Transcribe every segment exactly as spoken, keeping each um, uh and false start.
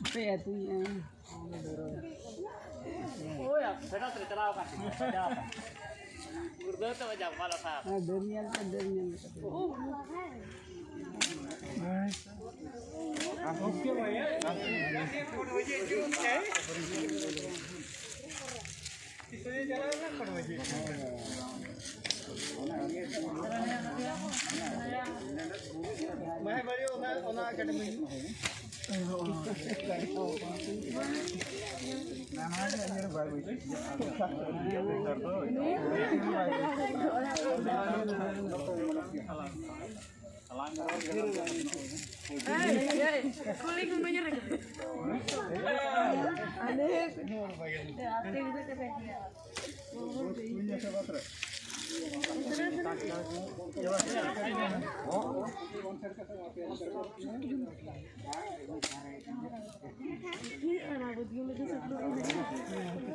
ᱚᱠᱚᱭ ᱟᱹᱛᱩᱧ ᱟᱭ? ᱳᱭ, ᱯᱷᱮᱰᱟᱛ ᱨᱮ ᱪᱟᱞᱟᱣ ᱟᱠᱟᱱ ᱛᱤᱧᱟ᱾ ᱜᱩᱲᱫᱟᱹᱣ ᱛᱮ ᱵᱟᱡᱟᱣ, ᱵᱟᱞᱟ ᱥᱟᱦᱟᱵ᱾ ᱟᱨ ᱰᱟᱹᱨ ᱧᱮᱞ ᱛᱮ, ᱰᱟᱹᱨ ᱧᱮᱞ ᱛᱮ᱾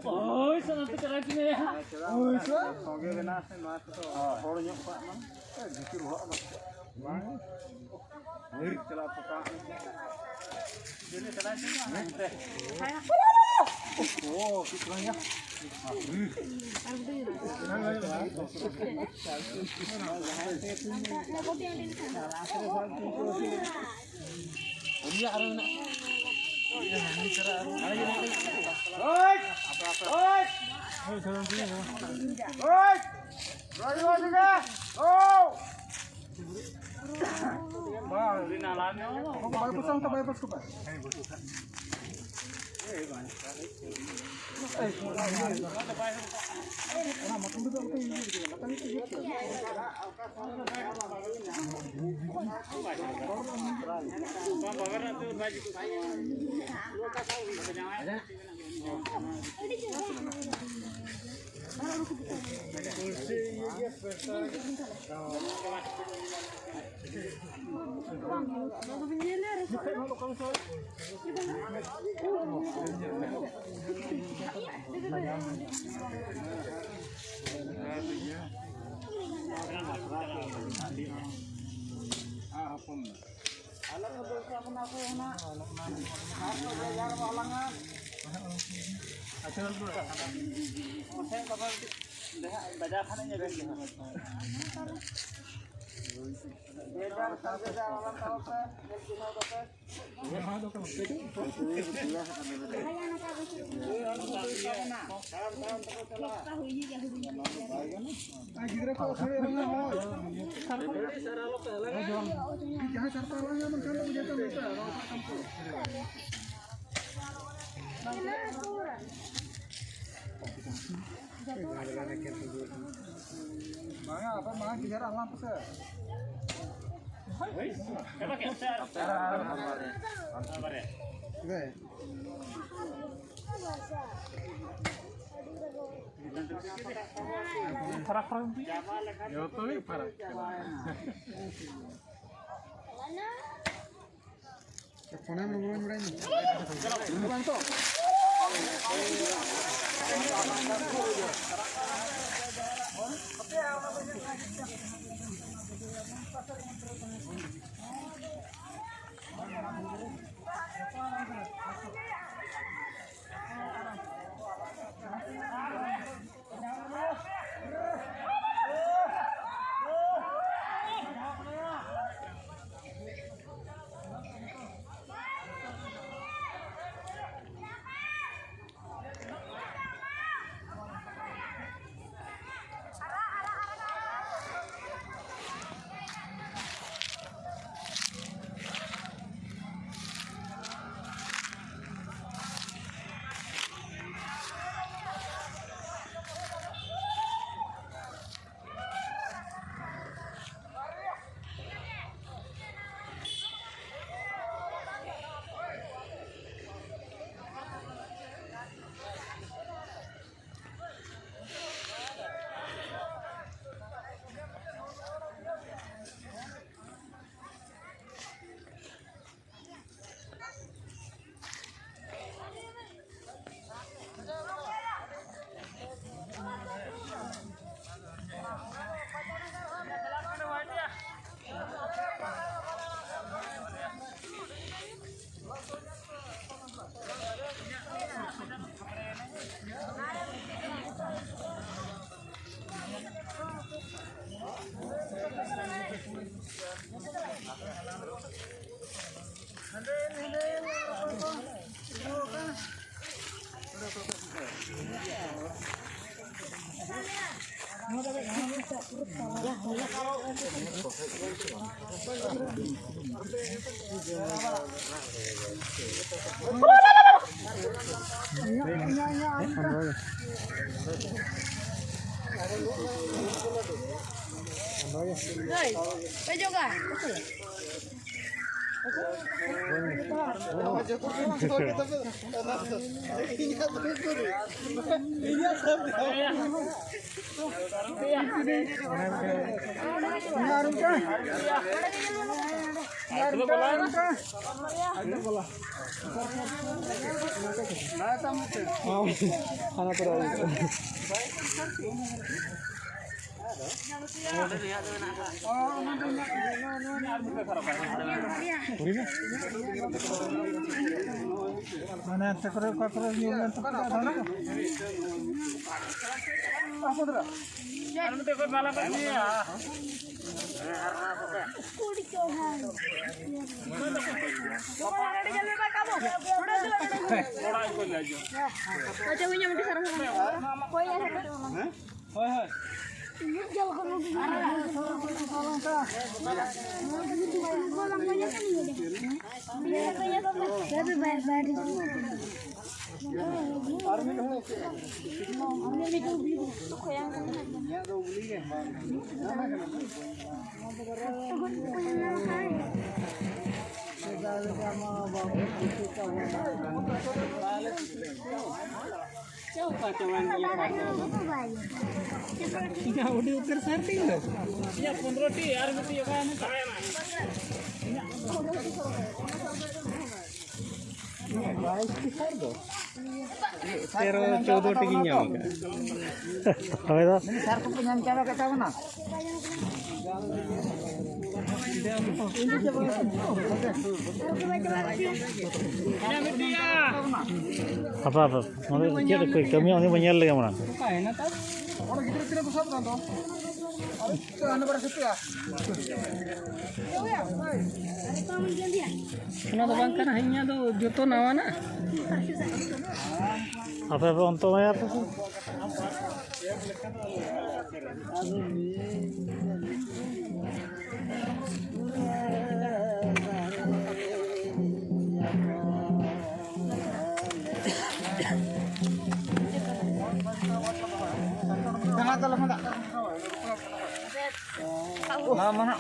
ᱳᱭ, ᱥᱟᱱᱟᱢ ᱯᱮ ᱪᱟᱞᱟᱜ ᱠᱟᱱᱟ᱾ ᱳᱭ, ᱥᱟᱨ᱾ ᱥᱚᱸᱜᱮ ᱢᱮᱱᱟᱜᱼᱟ ᱥᱮ, ᱱᱚᱣᱟ ᱠᱚᱫᱚ ᱦᱚᱲ ᱧᱚᱜ ᱠᱚᱣᱟᱜ ᱢᱟ᱾ ᱵᱷᱤᱛᱤᱨ ᱚᱲᱟᱜ ᱢᱟ᱾ ᱵᱟᱝ᱾ ᱵᱷᱤᱲ ᱪᱟᱞᱟᱜ ᱯᱚᱴᱟ᱾ ᱳ, ᱪᱮᱫ ᱠᱚ ᱞᱟᱹᱭᱟ? ᱳᱭ! ᱳᱭ! ᱳᱭ! ᱳᱭ! ᱵᱟᱭ ᱯᱚᱥᱟᱣ ᱛᱚ, ᱵᱟᱭ ᱯᱚᱥᱟᱣ ᱛᱚ᱾ ᱟᱞᱮ ᱠᱚ ᱫᱩᱲᱩᱵ ᱠᱟᱱᱟ ᱠᱚ ᱚᱱᱟ ᱟᱨ ᱠᱚ ᱵᱷᱮᱜᱟᱨ ᱢᱟ ᱟᱞᱟᱝᱟ᱾ ᱟᱪᱪᱷᱟ, ᱢᱟᱥᱮ ᱠᱟᱛᱷᱟ ᱠᱟᱹᱴᱤᱡ ᱵᱟᱡᱟᱣ ᱠᱷᱟᱱ ᱤᱧ ᱮᱵᱷᱮᱱ ᱠᱮᱫᱟ᱾ ᱵᱷᱮᱜᱟᱨ ᱠᱷᱟᱱ ᱵᱷᱮᱜᱟᱨ ᱟᱞᱟᱝ ᱛᱟᱵᱚᱱ ᱯᱮ, ᱧᱮᱞ ᱪᱤᱱᱦᱟᱹᱣ ᱠᱟᱛᱮ᱾ ᱜᱤᱫᱽᱨᱟᱹ ᱠᱚ ᱟᱹᱛᱷᱟᱹᱲᱤ ᱮᱢ ᱢᱮ, ᱦᱳᱭ᱾ ᱡᱟᱦᱟᱸᱭ ᱥᱟᱨᱛᱟ ᱵᱟᱝ ᱧᱟᱢ ᱮᱱᱠᱷᱟᱱ ᱫᱚ ᱵᱩᱡᱷᱟᱹᱣ ᱠᱟᱜ ᱢᱮ, ᱮᱴᱟᱜ ᱦᱚᱲ ᱥᱟᱵ ᱠᱟᱜ ᱢᱮ᱾ ᱵᱟᱝᱟ, ᱟᱯᱮ ᱢᱟᱲᱟᱝ ᱠᱤᱪᱷᱩ ᱟᱞᱟᱝ ᱯᱮᱥᱮ᱾ ᱯᱷᱟᱨᱟᱠ ᱯᱷᱟᱨᱟᱠ ᱡᱚᱛᱚ ᱜᱮ ᱯᱷᱟᱨᱟᱠ᱾ ᱯᱷᱳᱱᱮᱢ ᱨᱩᱣᱟᱹᱲ ᱵᱟᱲᱟᱭ ᱢᱮ᱾ ᱵᱟᱝ ᱛᱚ᱾ ᱦᱳᱭ, ᱯᱮ ᱡᱚᱜᱟ᱾ ᱢᱟᱱᱮ ᱚᱱᱛᱮ ᱠᱚᱨᱮ ᱚᱠᱟ ᱠᱚᱨᱮ ᱧᱩᱨ ᱞᱮᱱ ᱛᱟᱠᱚᱣᱟ ᱫᱷᱟᱨᱟ ᱠᱚ? ᱦᱳᱭ, ᱦᱳᱭ᱾ ᱤᱧᱟᱹᱜ ᱟᱹᱰᱤ ᱩᱛᱟᱹᱨ ᱥᱟᱨ ᱛᱤᱧ ᱫᱚ᱾ ᱤᱧᱟᱹᱜ ᱯᱚᱱᱨᱚ ᱴᱤ ᱟᱨ ᱢᱤᱫᱴᱤᱡ ᱚᱠᱟᱭᱮᱱᱟ? ᱵᱟᱭᱤᱥ ᱴᱤ ᱥᱟᱨ ᱫᱚ᱾ ᱛᱮᱨᱚ ᱪᱳᱫᱚ ᱴᱤ ᱜᱤᱧ ᱧᱟᱢ ᱟᱠᱟᱫᱟ᱾ ᱦᱳᱭ ᱫᱚ᱾ ᱥᱟᱨ ᱠᱚᱯᱮ ᱧᱟᱢ ᱪᱟᱵᱟ ᱠᱮᱫ ᱛᱟᱵᱚᱱᱟ᱾ ᱦᱟᱯᱟ, ᱦᱟᱯᱟ, ᱱᱚᱰᱮ ᱪᱮᱫ ᱠᱚ ᱠᱟᱹᱢᱤᱭᱟ, ᱩᱱᱤ ᱵᱚᱱ ᱧᱮᱞ ᱞᱮᱜᱮ ᱢᱟᱲᱟᱝ᱾ ᱚᱸᱰᱮ ᱜᱤᱫᱽᱨᱟᱹ ᱛᱤᱱᱟᱹᱜ ᱠᱚ ᱥᱟᱵ ᱠᱟᱱ ᱫᱚ? ᱟᱨ ᱦᱟᱱᱟ ᱵᱟᱨ ᱥᱮ ᱯᱮᱭᱟ᱾ ᱚᱱᱟ ᱫᱚ ᱵᱟᱝ ᱠᱟᱱᱟ, ᱤᱧᱟᱹᱜ ᱫᱚ ᱡᱚᱛᱚ ᱱᱟᱣᱟᱱᱟᱜ᱾ ᱟᱯᱮ ᱯᱮ ᱚᱱᱛᱚ ᱢᱟᱭᱟ ᱯᱮ ᱥᱮ? ᱟᱫᱚ ᱱᱤᱭᱟᱹ ᱜᱮ ᱪᱮᱫ ᱞᱮᱠᱟ?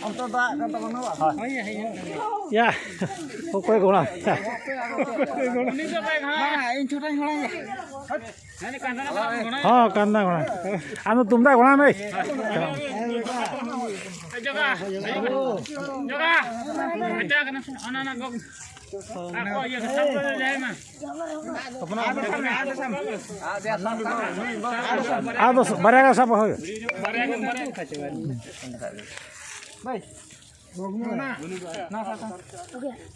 ᱚᱱᱛᱮ ᱫᱟᱜ ᱠᱟᱱ ᱛᱟᱵᱚᱱᱟ ᱵᱟᱝ? ᱭᱟ, ᱚᱠᱚᱭ ᱜᱚᱲᱟ? ᱵᱟᱝ, ᱤᱧ ᱪᱷᱳᱴᱟᱧ ᱜᱚᱲᱟ ᱜᱮᱭᱟ᱾ ᱦᱚᱸ, ᱠᱟᱱᱫᱟ ᱜᱚᱲᱟ᱾ ᱟᱢ ᱫᱚ ᱛᱩᱢᱫᱟᱜ ᱜᱚᱲᱟ ᱢᱮ᱾ ᱡᱚᱜᱟ, ᱡᱚᱜᱟ᱾ ᱚᱱᱟ, ᱚᱱᱟ ᱜᱚᱜ᱾ ᱟᱨ ᱠᱚ ᱤᱭᱟᱹ ᱥᱟᱵ ᱠᱚ ᱡᱟᱦᱟᱸᱭ ᱢᱟ᱾ ᱟᱫᱚ ᱵᱟᱨᱭᱟ ᱜᱟᱱ ᱥᱟᱵ ᱦᱩᱭᱩᱜᱼᱟ᱾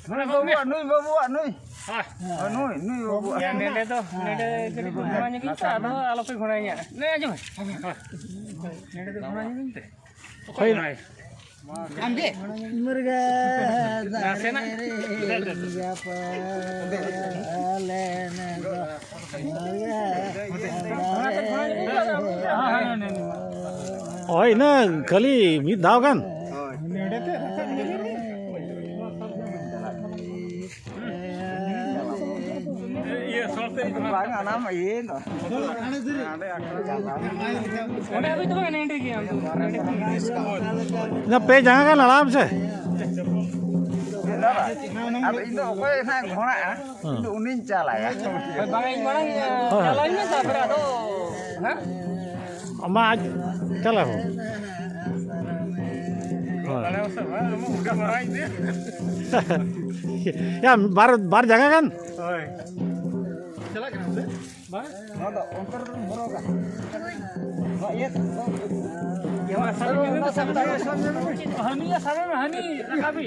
ᱱᱩᱭ ᱵᱟᱹᱵᱩᱣᱟᱜ, ᱱᱩᱭ ᱵᱟᱹᱵᱩᱣᱟᱜ, ᱱᱩᱭ᱾ ᱦᱳᱭ᱾ ᱦᱳᱭ, ᱱᱩᱭ, ᱱᱩᱭ ᱵᱟᱹᱵᱩᱣᱟᱜ᱾ ᱱᱚᱰᱮ ᱫᱚ, ᱱᱚᱰᱮ ᱠᱟᱹᱴᱤᱡ ᱠᱚ ᱜᱷᱚᱲᱟ ᱧᱚᱜ ᱤᱧ ᱥᱮ, ᱟᱫᱚ ᱟᱞᱚᱯᱮ ᱜᱷᱚᱲᱟᱧᱟ᱾ ᱞᱟᱹᱭ ᱟᱸᱡᱚᱢ ᱢᱮ᱾ ᱱᱚᱰᱮ ᱫᱚ ᱜᱷᱚᱲᱟ ᱧᱚᱜ ᱤᱧ ᱥᱮ᱾ ᱚᱠᱚᱭ ᱠᱟᱱᱟᱭ? ᱟᱢ ᱜᱮ? ᱢᱩᱨᱜᱟ ᱱᱟᱥᱮᱱᱟᱜ᱾ ᱦᱳᱭ, ᱤᱱᱟᱹ ᱠᱷᱟᱹᱞᱤ ᱢᱤᱫ ᱫᱷᱟᱣ ᱜᱟᱱ᱾ ᱵᱟᱝ, ᱚᱱᱟ ᱢᱟ ᱤᱭᱟᱹ ᱫᱚ᱾ ᱚᱸᱰᱮ ᱦᱟᱹᱵᱤᱡ ᱫᱚ ᱵᱟᱝ, ᱱᱮᱸᱰᱮ ᱜᱮ ᱟᱢ ᱫᱚ᱾ ᱤᱱᱟᱹ ᱯᱮ ᱡᱟᱸᱜᱟ ᱜᱟᱱ ᱞᱟᱲᱟᱣ ᱢᱮᱥᱮ᱾ ᱟᱫᱚ ᱤᱧ ᱫᱚ ᱚᱠᱚᱭ ᱱᱟᱦᱟᱜ ᱜᱷᱚᱲᱟᱜᱼᱟ, ᱤᱧ ᱫᱚ ᱩᱱᱤᱧ ᱪᱟᱞᱟᱭᱟ᱾ ᱦᱳᱭ, ᱵᱟᱝ, ᱤᱧ ᱢᱟᱲᱟᱝ, ᱦᱳᱭ᱾ ᱪᱟᱞᱟᱣ ᱤᱧ ᱢᱮ, ᱛᱟᱨᱯᱚᱨᱮ ᱟᱫᱚ, ᱦᱮᱸ? ᱟᱢᱟᱜ ᱪᱟᱞᱟᱣ ᱦᱚᱸ᱾ ᱦᱳᱭ᱾ ᱭᱟ, ᱵᱟᱨ, ᱵᱟᱨ ᱡᱟᱸᱜᱟ ᱜᱟᱱ᱾ ᱦᱳᱭ᱾ ᱪᱟᱞᱟᱜ ᱠᱟᱱᱟ ᱥᱮ? ᱵᱟᱝ? ᱱᱚᱣᱟ ᱫᱚ ᱚᱱᱛᱚᱨ ᱨᱮᱢ ᱦᱚᱨᱚᱜᱟ᱾ ᱱᱚᱣᱟ ᱤᱭᱟᱹ ᱥᱟᱵ ᱢᱮ, ᱦᱟᱹᱱᱤᱭᱟ ᱥᱟᱵ ᱢᱮ, ᱦᱟᱹᱱᱤ ᱨᱟᱠᱟᱵᱤ᱾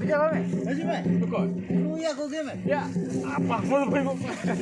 ᱪᱟᱞᱟᱣ ᱢᱮ᱾ ᱦᱤᱡᱩᱜ ᱢᱮ᱾ ᱚᱠᱚᱭ? ᱱᱩᱭ ᱟᱹᱜᱩ ᱜᱮ ᱢᱮ᱾ ᱭᱟ, ᱟᱯᱟ ᱦᱚᱲ ᱵᱟᱹᱧ ᱜᱚᱜ ᱠᱟᱱᱟ᱾